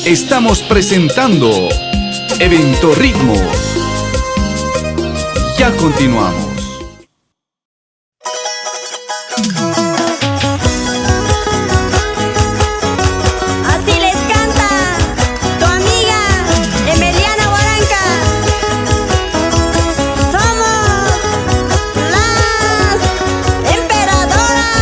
Estamos presentando Evento Ritmo. Ya continuamos. Así les canta tu amiga Emeliana Huaranca. Somos las emperadoras.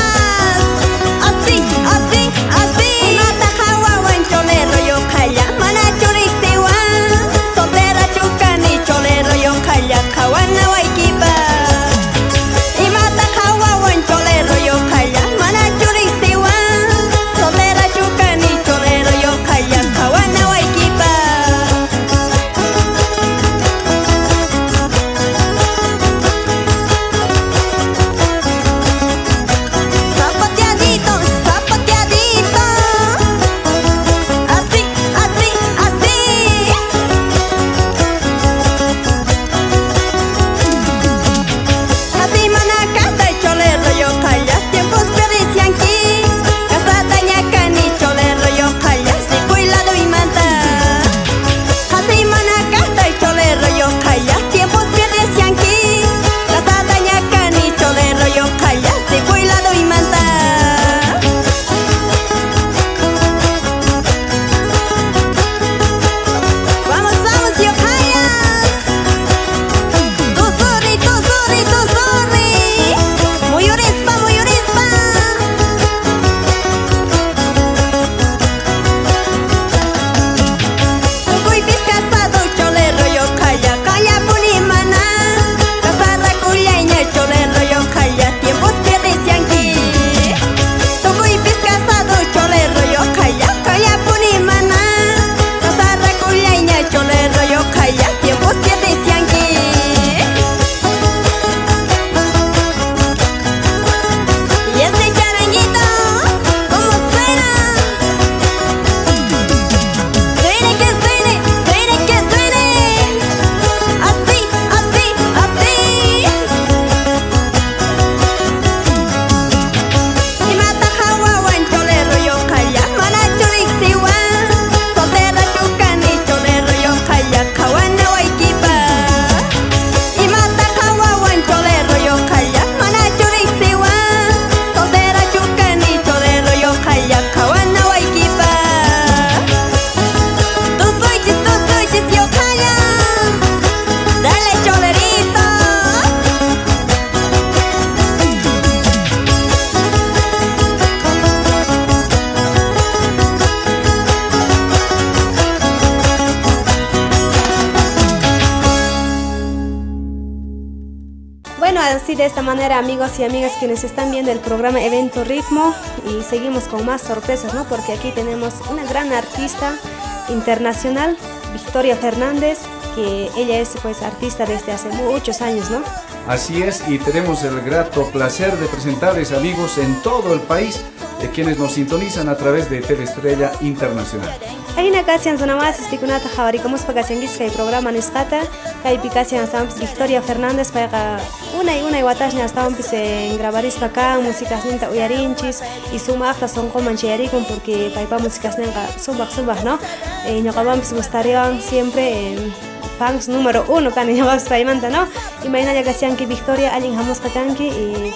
Así, así, así. Imata hawawan cholero yo qhalla, mana churiqsiwan. Soltera chukani cholero yo qhalla, qhawana waykipa. Imata hawawan cholero yo qhalla, mana churiqsiwan. Soltera chukani cholero yo qhalla, qhawana waykipa. Zapateadito, zapateadito. Así, así, así. Así manacata y cholero yo calla, tiempos perdicianqui. Casata ñacani cholero yo calla, si lado y manta. Así manacata y cholero yo calla, tiempos perdicianqui. Casata ñacani cholero yo calla, si lado y manta. Vamos, vamos, yo callas. Tuzurri, tuzurri, tuzurri. Muyurispa, muyurispa. Tukuypis casado cholero yo calla, calla punimana. Casarra kullayña cholero yo calla, tiempos perdicianqui. Tukuypis casado cholero yo calla, calla punimana. Casarra kullayña cholero yo calla, tiempos perdicianqui. Y ese charanguito, ¿cómo suena? Suene que suene, suene que suene. Así, así, así. Imata hawawan cholero yo qhalla, mana churiqsiwan. Soltera chukani cholero yo qhalla, qhawana waykipa. Imata hawawan cholero yo qhalla, mana churiqsiwan. Soltera chukani cholero yo qhalla, qhawana waykipa. Tusuychis, tusuychis yo qhallas. Dale cholerito. Bueno, así de esta manera, amigos y amigas quienes están viendo el programa Evento Ritmo, y seguimos con más sorpresas, ¿no? Porque aquí tenemos una gran artista internacional, Victoria Fernández, que ella es pues artista desde hace muchos años, ¿no? Así es, y tenemos el grato placer de presentarles amigos en todo el país, quienes nos sintonizan a través de Teleestrella Internacional. Ajina kashan runamasis pikunata qhawarikamuspa kashankichis kay programa nisqata, kaypi kashan astawanpis Victoria Fernández, payqa unay unay watasña astawanpis grabarispa kan, musicasninta uyarinchis y sumaqta sunquman chayarikun porque paypa musicasninqa sumaq sumaq, ¿no? Ñuqamanpis gustariwan siempre, fans número uno kani ñuqapis paymanta, ¿no? Imaynalla kashanki Victoria, allin hamusqa kanki y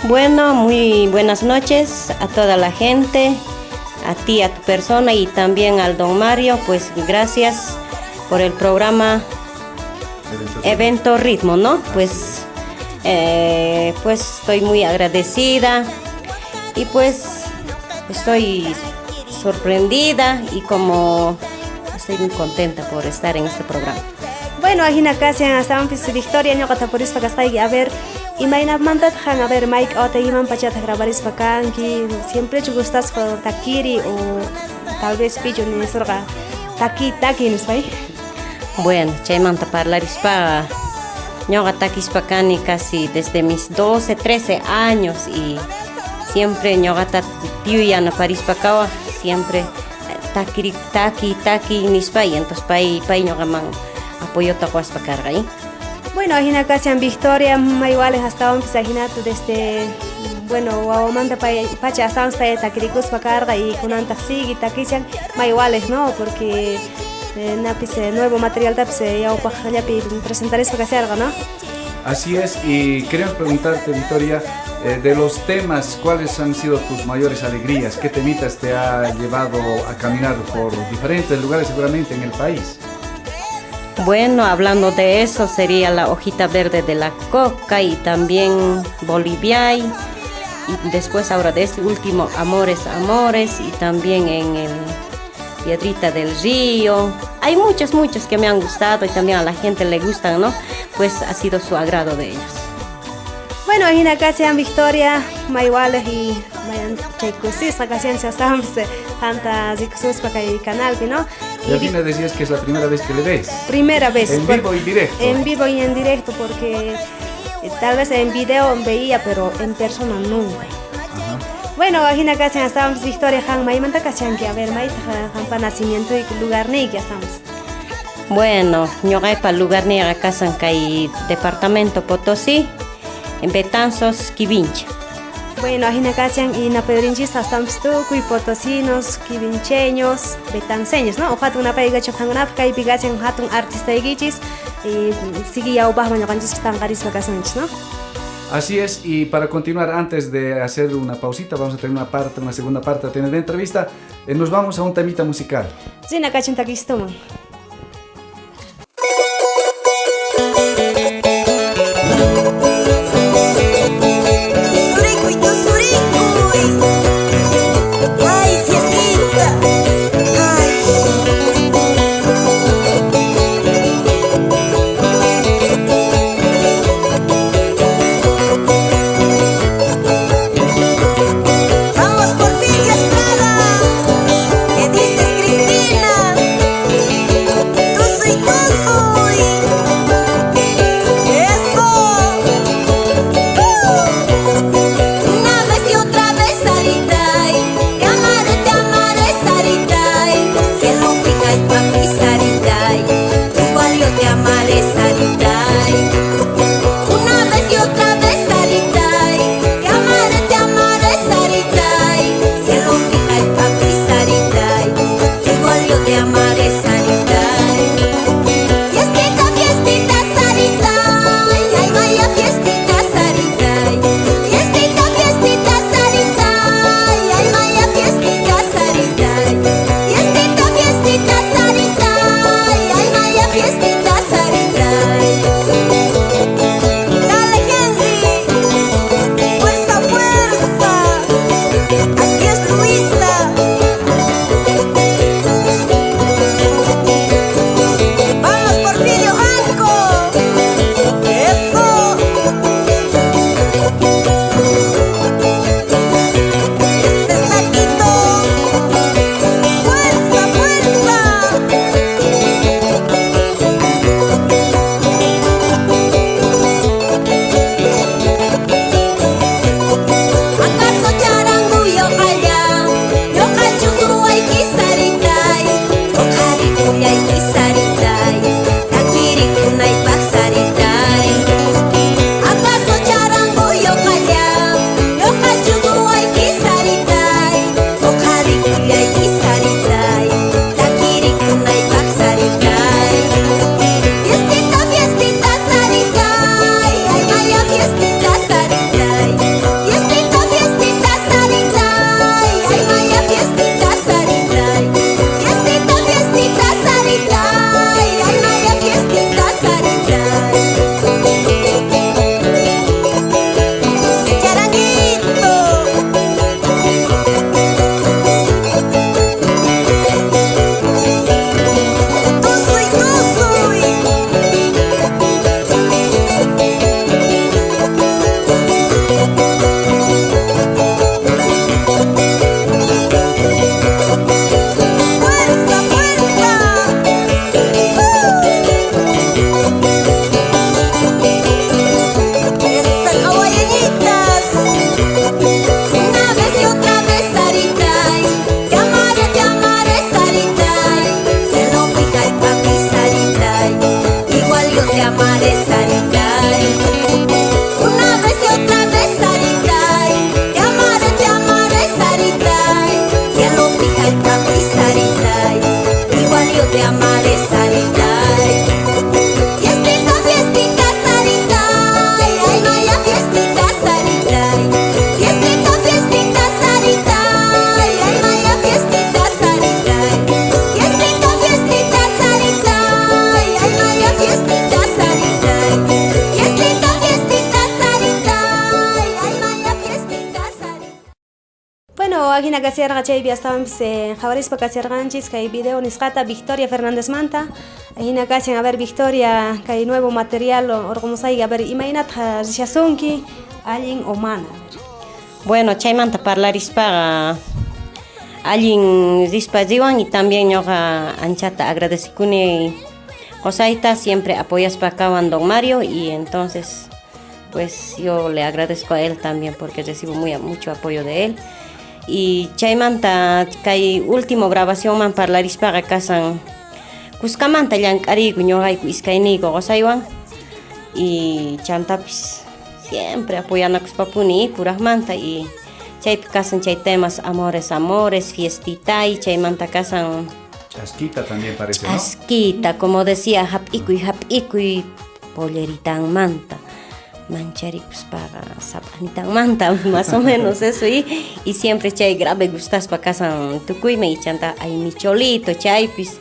Bueno, muy buenas noches a toda la gente, a ti, a tu persona y también al don Mario. Pues gracias por el programa Evento Ritmo, ¿no? Pues estoy muy agradecida y pues estoy sorprendida y como estoy muy contenta por estar en este programa. Bueno, ajina kashan astawanpis Victoria ñuqa tapurispa kasqayki, a ver, imaynamantataq qan, a ver, mayk'a wataykiman pachataq grabarispa kanki, siemprechu gustaspa takiri o tal vez pichu nisurqa taki taki nispay? Bueno, chaymanta parlarispa ñuqa takispa kani casi desde mis 12, 13 años y siempre ñuqata tío yanaparispa kawaj, siempre takiri, taki, taki nispa y entonces pay ñuqaman apoyota quwaspa karqa, ¿eh? Bueno, ajina kashan Victoria, may walej astawanpis ajinata desde Bueno, wawamanta pay pacha astawanpis pay takirikuspa karqa y kunantaq sigue takishan may walej, ¿no? Porque napis nuevo materialtapis yawpaqllapi presentarispa kasharqa, ¿no? Así es, y queremos preguntarte, Victoria, de los temas, ¿cuáles han sido tus mayores alegrías? ¿Qué temitas te ha llevado a caminar por diferentes lugares seguramente en el país? Bueno, hablando de eso, sería la hojita verde de la coca y también Boliviay. Y después ahora de este último, Amores, Amores, y también en el Piedrita del Río. Hay muchos, muchos que me han gustado y también a la gente le gustan, ¿no? Pues ha sido su agrado de ellos. Bueno, ajina kashan Victoria, may walej y mayan chay kusisqa kashanchis astawanpis qanta rikususpa kay canalpi, ¿no? Y al final decías que es la primera vez que le ves. Primera vez. En vivo y directo. En vivo y en directo, porque tal vez en video veía, pero en persona nunca. Bueno, ajina kashan astawanpis Victoria qan maymanta kashanki, a ver, mayta qanpa nacimiento y lugarniyki astawanpis. Bueno, ñuqaypa lugarniyqa kasan kay departamento Potosí, en Betanzos, Quivincha. Bueno, ajina kashan y napayurinchis astawanpis tukuy potosinos, quivincheños, betanceños, ¿no? Hatun napaykachu qankunapaq kaypi kashan hatun artistaykichis y sigue yawpaqman ñuqanchis tanqarispa kasunchis, ¿no? Así es, y para continuar, antes de hacer una pausita, vamos a tener una parte, una segunda parte a tener de entrevista, nos vamos a un temita musical. Rina kachun takistuman. Surikuy, tusurikuy. Ay, fiestita. Ay. Vamos por Estrada. ¿Qué dices, Cristina? Ajina kasharqa chaypi astawanpis qhawarispa kasharqanchis kay video nisqata Victoria Fernandezmanta. Ajina kashan, a ver Victoria, kay nuevo material orqomusqayki, a ver imaynataq rishasunki, allin o mana? A ver. Bueno, chaymanta parlarispaqa allin rispa riwan y también ñoqa anchata agradecikuni qosayta, siempre apoyaspa kawan don Mario, y entonces pues yo le agradezco a él también porque recibo mucho apoyo de él. Y chaymanta kay último grabacionman parlarispaqa kasan kuskamanta llank'ariyku ñoqayku iskayniyku qosaywan, y chantapis siempre apoyanakuspapuni purajmanta, y chaypi kasan chay temas Amores, Amores, Fiestita, y chaymanta kasan Chasquita también parece, ¿no? Chasquita, como decía, hap'ikuy, hap'ikuy polleritanmanta, mancharikuspaqa sap'anitanmanta, más o menos eso, y siempre chay grave gustaspa kasan tukuyman, y chanta ay mi cholito chaypis,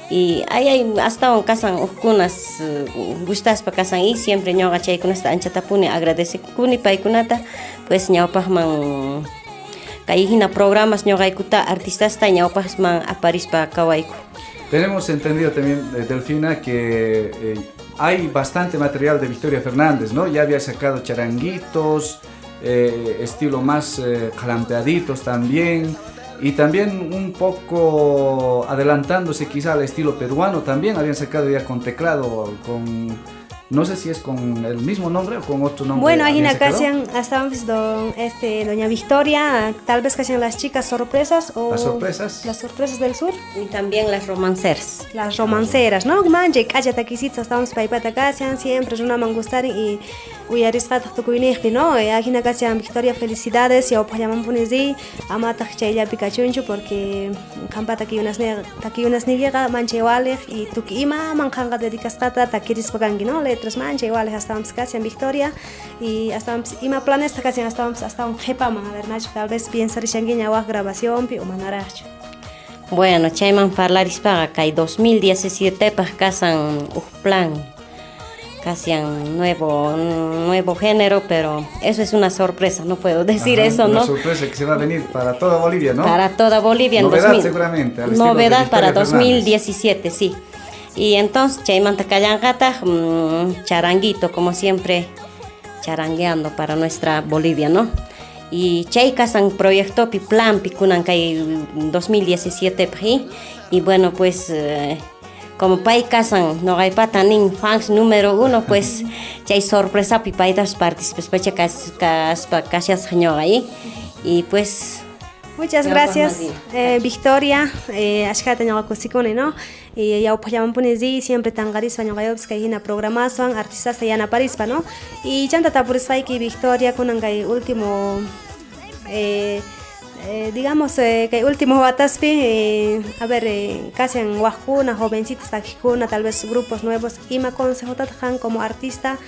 y ay ay astawan kasan ujkunas gustaspa kasan, y siempre ñoqa chaykunasta anchatapuni agradecekuni paykunata, pues ñawpaqman kay hina programas ñoqaykuta artistasta ñawpaqman aparispa kawayku. Tenemos entendido también, Delfina, que hay bastante material de Victoria Fernández, ¿no? Ya había sacado charanguitos, estilo más jalampeaditos también, y también un poco adelantándose quizá al estilo peruano también, habían sacado ya con teclado, con... No sé si es con el mismo nombre o con otro nombre. Bueno, hay ¿habían una sacado? ocasión, hasta antes doña Victoria, tal vez que sean las chicas sorpresas o Las sorpresas. Las sorpresas del sur. Y también las romanceras. Las romanceras, ¿no? Manche, cállate aquí, sí, estamos paipata casian, siempre es una mangustari y uyarisqataq tukuyniqpi, ¿no? Ajina kasian Victoria, felicidades, y opayamam punisi, amataq chayllapi kachunchu, porque qampa takiyunasniykiqa manchay waliq y tukuy imaman qanqa dedicasqata takirispa kanki, ¿no? Letras manchay waliq astawanpis kasian Victoria, y astawanpis ima planesta kasian astawanpis astawan qhipaman, a ver, Nacho, tal vez piensarishankiña waj grabacionpi o manaraqchu. Bueno, chayman parlarispaqa kay 2017paq kasan uj plan, casi un nuevo género, pero eso es una sorpresa, no puedo decir eso, Una ¿no? sorpresa que se va a venir para toda Bolivia, ¿no? Para toda Bolivia. En Novedad, 2000, seguramente, al estilo de novedad Victoria para Fernández. 2017, sí. Y entonces, chaymanta kallanqataq, charanguito, como siempre, charangueando para nuestra Bolivia, ¿no? Y chay kasan proyectopi, planpi, kunan kay 2017, ¿sí? Y bueno, pues como pay kasan, noqaypata nin fans número 1, pues chay sorpresapi paytas participaspacha kaspa kashasqa ñoqa, ¿sí? Y pues Muchas Ya, gracias, pues, María. Victoria. Ashkata ñoqa kusikuni, ¿no? Y yawpaqllamanpuni ri, siempre tanqarispa ñoqayupis kay hina programaswan, artistasta yanaparispa, ¿no? Y chanta tapurisqayki, Victoria, kunan kay último digamos, kay último wataspi, a ver, kashan wajkuna, jovencitas takijkuna, tal vez grupos nuevos, ima consejotataq qan como artista,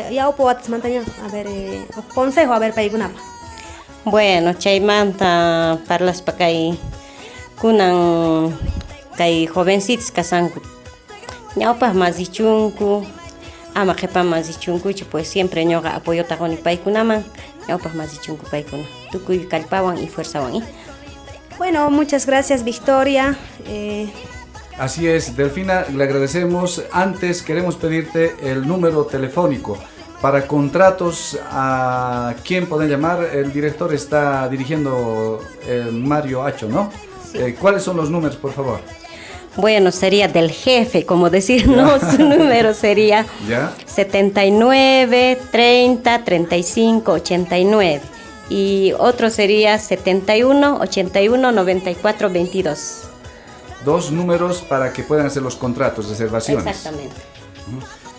yawpa watasmantaña, a ver, consejo, a ver, paykunapaq. Bueno, chaymanta parlaspa kay kunan kay jovencitas kasanku ñawpaq masichunku, ama qhipaman masichunkuchu, pues siempre ñuqa apoyota quni paykunaman, ñawpaq masichunku paykuna, tukuy kallpawan y fuerzawan, ¿eh? Bueno, muchas gracias, Victoria. Así es, Delfina, le agradecemos. Antes queremos pedirte el número telefónico para contratos. ¿A quién pueden llamar? El director está dirigiendo, Mario Acho, ¿no? Sí. ¿Cuáles son los números, por favor? Bueno, sería del jefe, como decir, ¿no? Su número sería 79, 30, 35, 89. Y otro sería 71, 81, 94, 22. Dos números para que puedan hacer los contratos, reservaciones. Exactamente.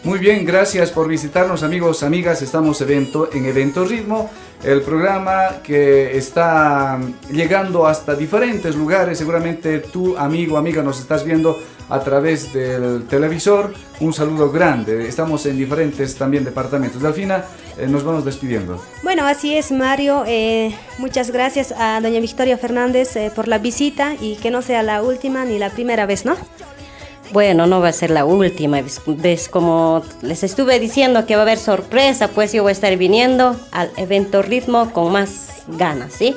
Muy bien, gracias por visitarnos, amigos, amigas. Estamos en Evento Ritmo, el programa que está llegando hasta diferentes lugares. Seguramente tú, amigo, amiga, nos estás viendo a través del televisor. Un saludo grande. Estamos en diferentes también departamentos. Delfina, nos vamos despidiendo. Bueno, así es, Mario. Muchas gracias a doña Victoria Fernández por la visita y que no sea la última ni la primera vez, ¿no? Bueno, no va a ser la última. Ves como les estuve diciendo que va a haber sorpresa, pues yo voy a estar viniendo al Evento Ritmo con más ganas, ¿sí?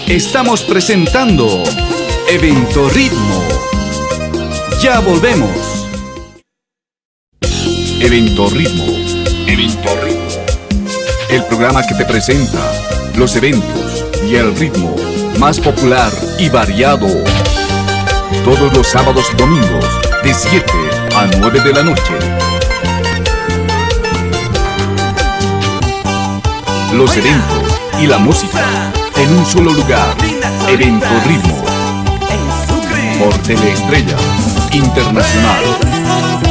Estamos presentando Evento Ritmo. Ya volvemos. Evento Ritmo. Evento Ritmo. El programa que te presenta los eventos y el ritmo más popular y variado. Todos los sábados y domingos de 7 a 9 de la noche. Los eventos y la música en un solo lugar. Evento Ritmo. Por Teleestrella Internacional.